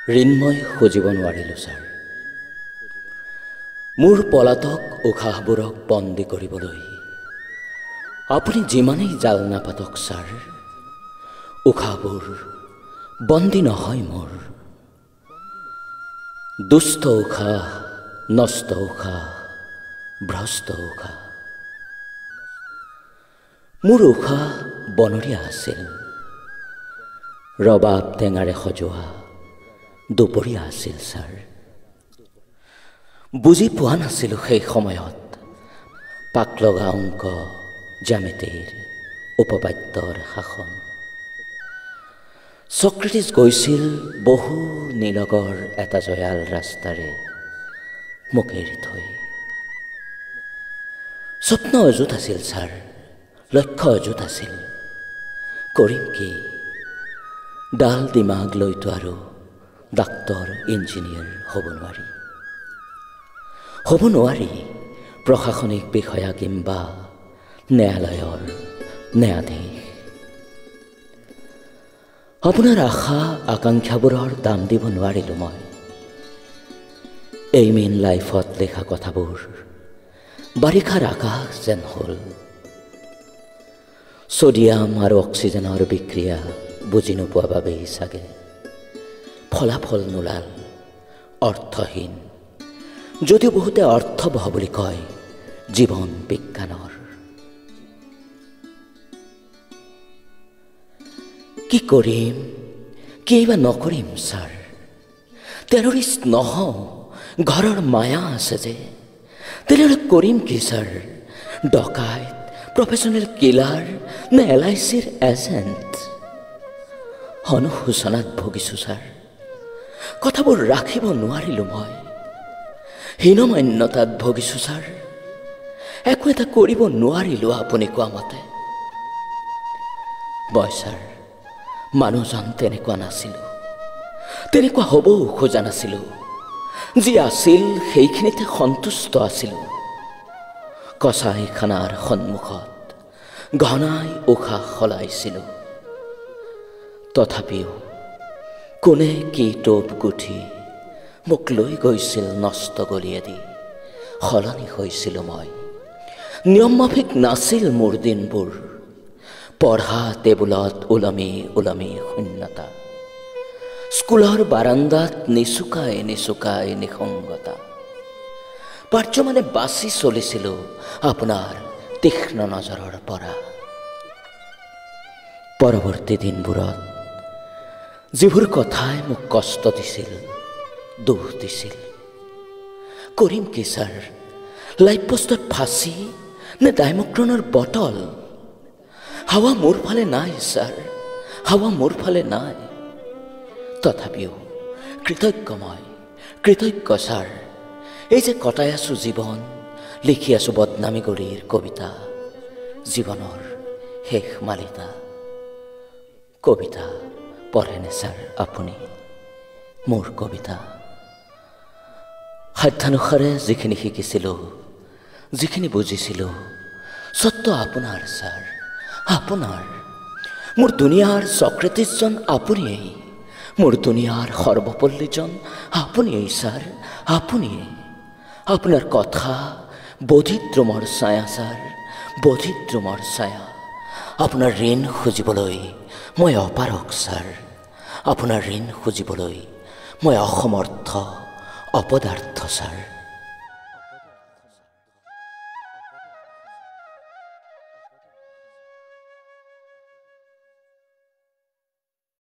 ঋণ মই সুজিব নোৱাৰিলোঁ ছাৰ। মোৰ পলাতক উশাহবোৰক বন্দী কৰিবলৈ আপুনি যিমানেই জাল নাপাতক ছাৰ, উশাহবোৰ বন্দী নহয় মোৰ। দুষ্ট উশাহ, নষ্ট উশাহ, ভ্ৰষ্ট উশাহ। মোৰ উশাহ বনৰীয়া আছিল, ৰবাব টেঙাৰে সজোৱা দুপৰীয়া আছিল ছাৰ। বুজি পোৱা নাছিলোঁ সেই সময়ত পাক লগা অংক, জ্যামিতিৰ উপপাদ্যৰ শাসন। চক্ৰেটিছ গৈছিল বহু নিলগৰ এটা জয়াল ৰাস্তাৰে মোক এৰি থৈ। স্বপ্ন অযুত আছিল ছাৰ, লক্ষ্য অযুত আছিল। কৰিম কি? ডাল দিমাগ লৈতো আৰু ডাক্তৰ, ইঞ্জিনিয়াৰ হ'ব নোৱাৰি, হ'ব নোৱাৰি প্ৰশাসনিক বিষয়া কিম্বা ন্যায়ালয়ৰ ন্যায়াধীশ। আপোনাৰ আশা আকাংক্ষাবোৰৰ দাম দিব নোৱাৰিলোঁ মই। এইম ইন লাইফত লিখা কথাবোৰ বাৰিষাৰ আকাশ যেন হ'ল। ছ'ডিয়াম আৰু অক্সিজেনৰ বিক্ৰিয়া বুজি নোপোৱা বাবেই চাগে ফলাফল নোলাল, অৰ্থহীন। যদিও বহুতে অৰ্থবহ বুলি কয় জীৱন বিজ্ঞানৰ। কি কৰিম, কি বা নকৰিম ছাৰ? টেৰৰিষ্ট নহওঁ, ঘৰৰ মায়া আছে যে। তেনেহ'লে কৰিম কি ছাৰ? ডকাইত, প্ৰফেচনেল কিলাৰ নে এল I চিৰ এজেণ্ট? অনুশোচনাত ভুগিছোঁ ছাৰ, কথাবোৰ ৰাখিব নোৱাৰিলোঁ মই। হীনমান্যতাত ভুগিছোঁ ছাৰ, একো এটা কৰিব নোৱাৰিলোঁ আপুনি কোৱা মতে। মই ছাৰ মানুহজন তেনেকুৱা নাছিলোঁ, তেনেকুৱা হ'বও খোজা নাছিলোঁ। যি আছিল সেইখিনিতে সন্তুষ্ট আছিলোঁ। কচাইখানাৰ সন্মুখত ঘনাই উশাহ সলাইছিলোঁ। তথাপিও কোনে কি টোপ গুঠি মোক লৈ গৈছিল নষ্ট গলিয়েদি, সলনি হৈছিলোঁ মই। নিয়মমাফিক নাছিল মোৰ দিনবোৰ। পঢ়া টেবুলত ওলমি ওলমি শূন্যতা, স্কুলৰ বাৰান্দাত নিচুকাই নিচুকাই নিসংগতা। পাৰ্যমানে বাচি চলিছিলোঁ আপোনাৰ তীক্ষ্ণ নজৰৰ পৰা। পৰৱৰ্তী দিনবোৰত যিবোৰ কথাই মোক কষ্ট দিছিল, দুখ দিছিল, কৰিম কি ছাৰ? লাইফ পোষ্টত ফাঁচি নে ডাইমক্ৰনৰ বটল? হাৱা মোৰ ফালে নাই ছাৰ, হাৱা মোৰ ফালে নাই। তথাপিও কৃতজ্ঞ মই, কৃতজ্ঞ ছাৰ। এই যে কটাই আছোঁ জীৱন, লিখি আছোঁ বদনামী গলিৰ কবিতা, জীৱনৰ শেষ মালিতা। কবিতা পঢ়েনে ছাৰ আপুনি? মোৰ কবিতা সাধ্যানুসাৰে যিখিনি শিকিছিলোঁ, যিখিনি বুজিছিলোঁ, সত্য আপোনাৰ ছাৰ, আপোনাৰ। মোৰ দুনিয়াৰ চক্ৰেটিছজন আপুনিয়েই, মোৰ দুনিয়াৰ সৰ্বপল্লীজন আপুনিয়েই ছাৰ, আপুনিয়েই। আপোনাৰ কথা বোধিদ্ৰুমৰ ছায়া ছাৰ, বোধিদ্ৰুমৰ ছায়া। আপোনাৰ ঋণ খুজিবলৈ মই অপাৰক ছাৰ, আপোনাৰ ঋণ খুজিবলৈ মই অসমৰ্থ, অপদাৰ্থ ছাৰ।